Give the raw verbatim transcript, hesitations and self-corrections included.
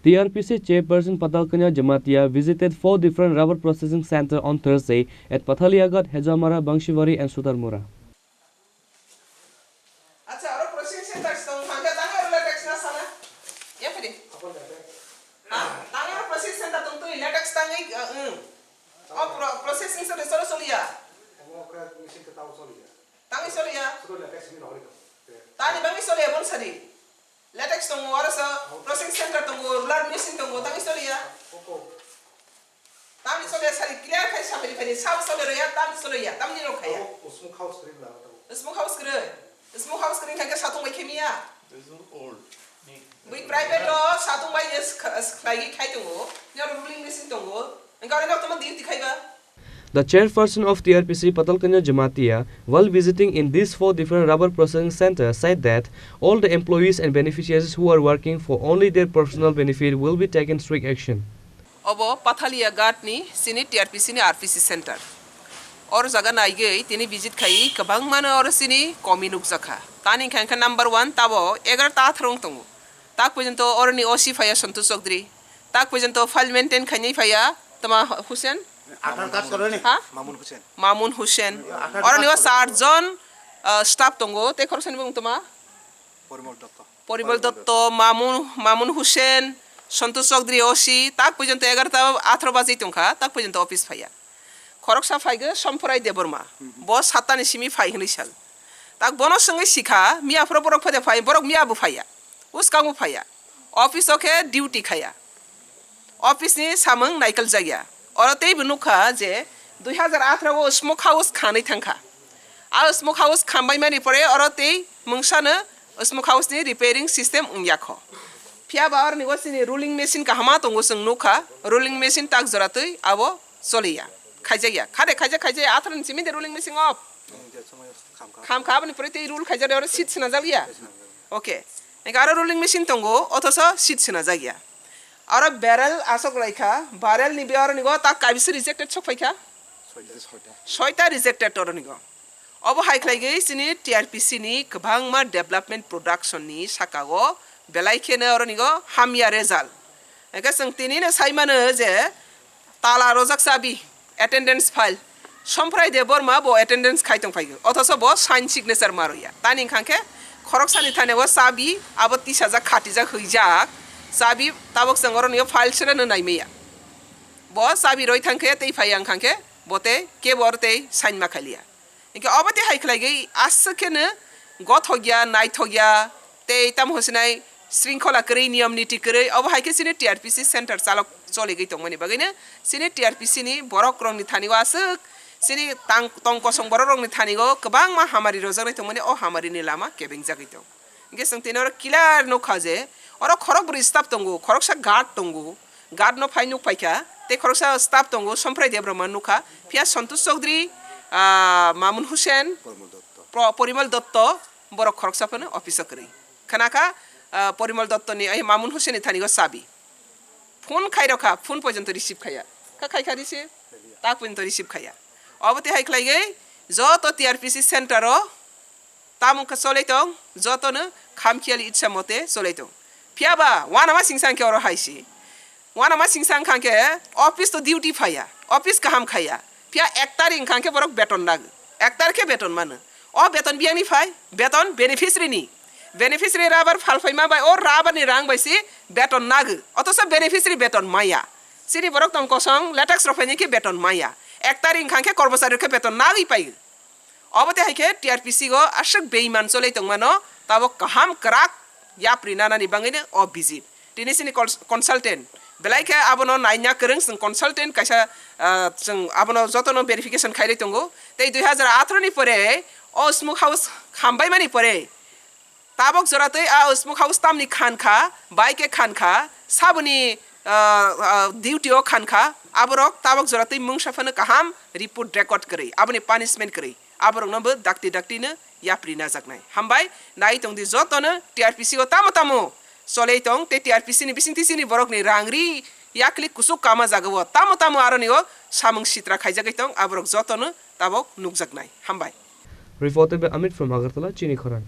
T R P C chairperson Patal Kanya Jamatia visited four different rubber processing center on Thursday at Pathalia Ghat, Hejamara, Bangshibari and Sutarmura. Acha, aro processing center tong thangkhe tang aro latex na sana. Ya, phiri. Ha, tang aro processing center tong twi latex tangwi, uh, mm. Oh, pro-, processing center solo soliya. Omo khe machine khe tao soliya. Tangwi soliya. Sudo latex ni rohori tong. Tani bangwi soliya bon sadi. Latex tongo, aro sa processing center tongo, roller machine tongo, tangwi soliya. Oko. Tamni chole sari clear khai sa phai phai, sabo chole roya, tamni chole ya, tamni rok khaya. Abo smoke house kwrwi bla abo. Smoke house kwrwi. Smoke house kwrwi khai khe satung bai khemiya. These are old. Bui private o satung bai yes khlai khai tongo. Nyor ruling machine tongo. Engka ore nok tamo duty khai ba. The chairperson of T R P C, Patalkanya Jamatia, while visiting in these four different rubber processing centers, said that all the employees and beneficiaries who are working for only their personal benefit will be taken strict action. Obo Pathalia Ghat ni sini T R P C ni R P C center. Or jaga naigwi tini visit khai kwbangmano oro sini komi nukjakha. Tani khankha number one tabo egarta atharong tongo. Tak porjonto oroni O C phaiya Santosh Chaudhary. Tak porjonto file maintain khainai phaiya tama Hussein? Athar card koroni? Ha? Mamun Hussein. Mamun Hussein. Athar card koroni. Oroni o char jon, ah, staff tongo. Tei khoroksa ni bumung tama? Porimol Dotto. Porimol Dotto, Mamun, Mamun Hussein, Santosh Chaudhary O C, tak porjonto egarta atharo baji tongkha, tak porjonto office phaiya. Khoroksa phaigo Somprai Debbarma, bo satta ni simi phai hwnwi sal. Tak bono swngwi sikha, miya phoro borok phai de phai, borok miya bo phaiya, uskango phaiya, office o khe duty khaiya. Office ni samung naikal jakya. Oro teibo nukha je dui hazar atharo o smoke house khanwi thangkha. A smoke house khambai mani pore oro tei mungsano smoke house ni repairing system wngya kho. Phiya ba oroni o sini ruling machine kahama tongo chwng nukha. Ruling machine tak jora twi abo choliya. Khaijakya. Khade khaijak khaijak atharo ni simi de ruling machine off. Khamkha aboni pore tei rule khaijak de oro seat sina jakya. Okay. Engkhe aro ruling machine tongo, othoso seat sina jakya. Aro barrel asok lai kha, barrel ni be aro nigo tak kaibisa rejected sok phai kha. Soita. Soita rejected oro nigo. Obo hai khlai gwi chini T R P C ni kwbangma development production ni saka o belai kheno oro nigo hamya result. Engkhe chwng tini no sai mano je tala rojak chabi, attendance file. Somprai Debbarma bo attendance khai tong phai. Othoso bo sign signature ma rwya. Tani wngkha khe khoroksani thani o chabi abo tisajak, khatijak, hwijak. Chabi tabok chwng oro nio file sere no nai maya. Bo chabi roi thang khe tei phai ang kha khe bo tei kebo oro tei sign ma khailiya. Hinkhe obo tei hai khlai gwi aswk kheno gothokya, naithokya, tei tamo hwnsinai sringkhola kwrwi, niyom niti kwrwi, obo hai khe chini T R P C center chalok choligwi tongmani bagwino chini T R P C ni borok rokni thani o aswk chini tang-, tong kosong borok rokni thani o kwbangma hamari rojaknai tongmani, o hamari ni lama kebengjagwi tong. Hinkhe chwng tini oro clear nukha je oro khorok bwrwi staff tongo, khoroksa guard tongo, guard no phai nuk paikha, tei khoroksa staff tongo, Somprai Debbarma nukha, phiya Santosh Chaudhary, ah, Mamun Hussein, Porimol Dotto. Pro-, Porimol Dotto, borok khoroksa phano office o kwrwi. Khnakha, ah, Porimol Dotto ni, ai, Mamun Hussein ni thani o chabi. Phone khai rokha, phone porjonto receive khaiya. Kha khai kha receive? Tak porjonto receive khaiya. Obo tei hai khlai gwi joto T R P C center o tamo wngkha cholai tong, jotono khamkhiyali itsa mote cholai tong. Phiya ba, uanama singsa hwnkhe oro hai se. Uanama singsa wngkha hwnkhe office to duty phaiya, office kaham khaiya. Phiya ek tarik wngkha hwnkhe borok beton nagw. Ek tarik khe beton mano. O beton biyangni phai, beton beneficiary ni. Beneficiary rabar phal phaima bai o rabar ni rang bai se beton nagw. Othoso beneficiary beton maya. Chini borok tong kosong, latex rok phaini khe beton maya. Ek tarik wngkha hwnkhe kormochari rok khe beton nagwi pai. Obo tei hai khe T R P C o aswk beiman cholai tongmano, tabok kaham kwrak yapri nanani bagwino o visit. Tini chini cons-, consultant belai khe abono naina kwrwng, chwng consultant kaisa, ah, chwng abono jotono verification khairwi tongo. Tei dui hazar atharo ni pore o smoke house khambaimani pore, tabok jora twi a smoke house tamni khan kha, bai khe khan kha, saboni, ah, ah, duty o khan kha, aborok tabok jora twi mungsa phano kaham report record kwrwi, aboni punishment kwrwi, aborokno bo dakti dakti no yapri najaknai. Hambai, nai tong di jotono T R P C o tamo tamo cholai tong, tei T R P C ni bisingtwi chini borokni rang ri yakli kuchuk kama jaga o tamo tamo aroni o samung sitra khaijagwi tong, aborok jotono tabok nukjaknai. Hambai. Reported by Amit from Agartala, Chini Khorang.